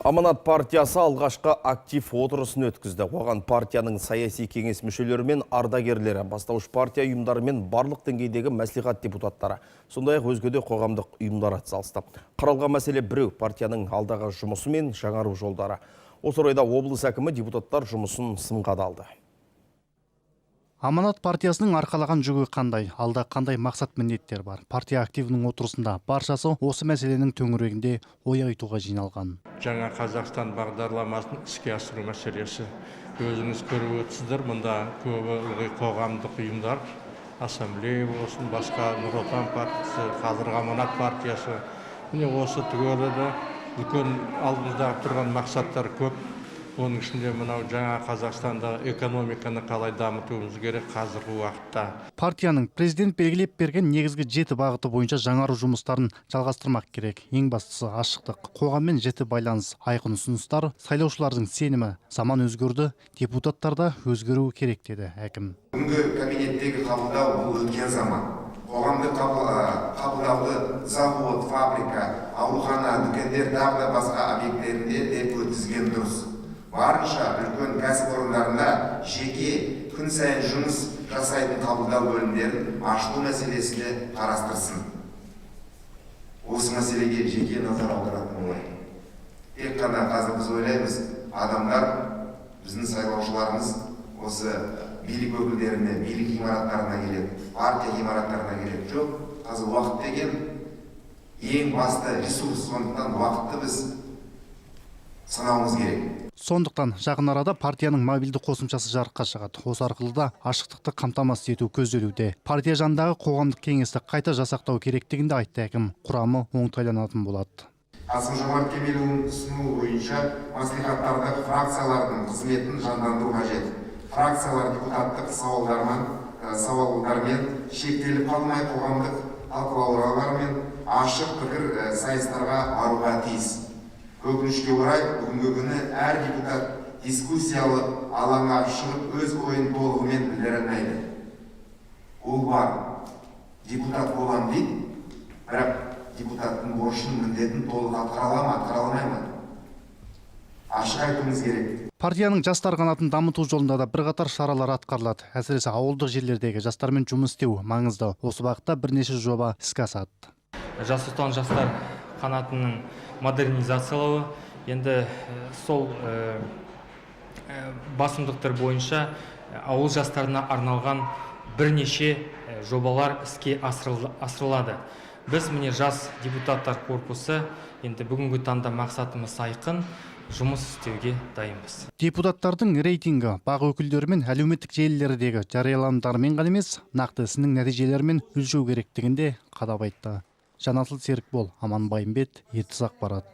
Аманат партиясы алғашқы актив отырысын өткізді. Оған партияның саяси кеңес мүшелері мен ардагерлері, бастауыш партия ұйымдары мен барлық деңгейдегі мәслихат депутаттары, сондай-ақ өзге де қоғамдық ұйымдар атсалысты. Қаралған мәселе біреу: партияның алдағы жұмысы мен жаңару жолдары. Осы орайда облыс әкімі депутаттар жұмысын сынға да алды. Аманат партиясының арқалаған жүгі қандай, алда қандай мақсат, міндеттер бар? Партия активінің отырысында баршасы осы мәселенің төңірегінде ой айтуға жиналған. Жаңа Қазақстан бағдарламасын іске асыру мәселесі. Өзіңіз көріп отырсыздар, мұнда көбі ылғи қоғамдық ұйымдар, Ассамблея болсын, басқа, Нұр Отан партиясы, қазіргі Аманат партиясы. Міне, осы түгелі де үлкен алдымыздағы тұрған мақсаттар көп. Оның ішінде мынау жаңа Қазақстанда экономиканы қалай дамытуымыз керек қазіргі уақытта. Партияның президент белгілеп берген негізгі жеті бағыты бойынша жаңару жұмыстарын жалғастырмақ керек. Ең бастысы – ашықтық, қоғаммен жіті байланыс, айқын ұсыныстар, сайлаушылардың сенімі. Заман өзгерді, депутаттар да өзгеруі керек, деді әкім. Бүгінгі кабинеттегі қабылдау – бұл өткен заман. Қоғамдық қабылдауды завод, фабрика, аурухана, дүкендер, тағы да басқа объекттерінде де өткізген дұрыс. Барынша үлкен кәсіпорындарында жеке, күн сайын жұмыс жасайтын қабылдау бөлімдерін ашылу мәселесі де қарастырсын. Осы мәселеге жеке назар аударатын болайық. Тек қана қазір біз ойлаймыз, адамдар, біздің сайлаушыларымыз осы билік өкілдеріне, билік ғимараттарына келеді, партия ғимараттарына келеді. Жоқ, қазір уақыт деген ең басты ресурс, сондықтан уақытты біз санауымыз керек. Сондықтан жақын арада партияның мобильді қосымшасы жарыққа шығады. Осы арқылы да ашықтықты қамтамасыз ету көзделуде. Партия жанындағы қоғамдық кеңесті қайта жасақтау керектігін де айтты әкім. Құрамы оңтайланатын болады. Қасым Жомарт Кемелұлының ұсынуы бойынша мәслихаттардағы фракциялардың қызметін жандандыру қажет. Фракциялар депутаттық сауалдармен шектеліп қалмай, қоғамдық талқылаулар мен ашық пікір сайыстарға баруға тиіс. Өкінішке орай, бүгінгі күні әр депутат дискуссиялық алаңға шығып, өз ойын толығымен білдіре алмайды. Ол бар, депутат болам дейді, бірақ депутаттың борышын, міндетін толық атқара ала ма, атқара алмай ма? Ашық айтуымыз керек. Партияның жастар қанатын дамыту жолында да бірқатар шаралар атқарылады. Әсіресе ауылдық жерлердегі жастармен жұмыс істеу маңызды. Осы бағытта бірнеше жоба іске асады. Жас Отан жастар қанатының модернизациялауы, енді сол басымдықтар бойынша ауыл жастарына арналған бірнеше жобалар іске асырылады. Біз, міне, жас депутаттар корпусы, енді бүгінгі таңда мақсатымыз айқын: жұмыс істеуге дайынбыз. Депутаттардың рейтингі бақ өкілдері мен әлеуметтік желілердегі жарияланымдармен ғана емес, нақты ісінің нәтижелерімен өлшеу керектігін де қадап айтты. Жанасыл Серікбол, Аман Байымбет, Ертіс ақпарат.